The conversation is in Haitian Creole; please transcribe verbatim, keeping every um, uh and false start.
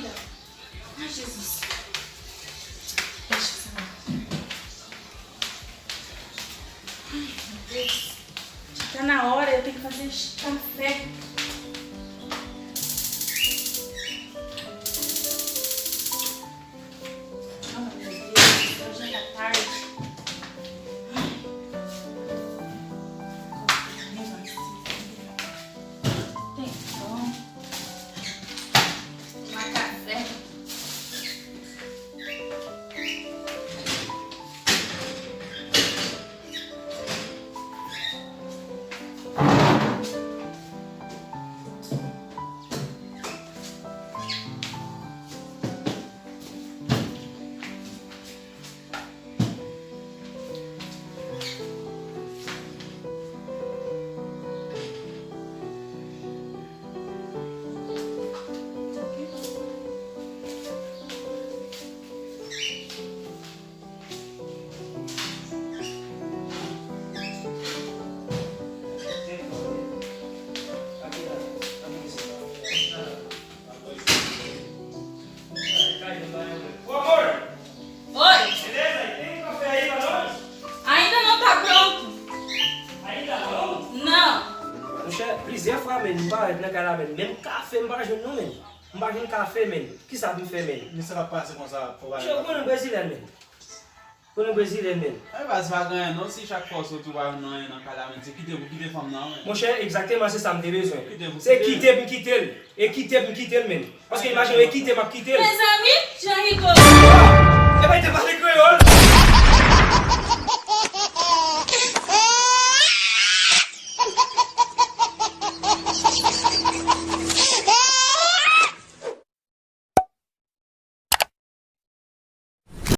Ai, Jesus. Deixa essa mão. Ai, meu Deus. Já tá na hora, eu tenho que fazer esse café. Ai, meu Deus, já tá tarde. Ai. Tem pão. Tomar café. Oi! Ainda não tá pronto. Ainda não? Não. Monchè, plizyè fwa, men, m parèt nan kay la, men, menm kafe m pa jwenn non, men. M pa jwenn kafe, men. Kisa pou m fè, men? Men sa k ap pase konsa, fò pa... Monchè, ou konnen brezilyen, men. Konnen brezilyen, men. Ay, baz, pa gen anyen non, si chak fwa w soti ou pa jwenn anyen nan kay la, men, se kite pou kite fanm nan, men. Monchè, egzakteman se sa m te bezwen. Kite pou kite. Se kite pou m kite l. E kite pou m kite l, men. Paske imajine w, e kite m ap kite l. Mezanmi, jan rigolo. Epa, li te pale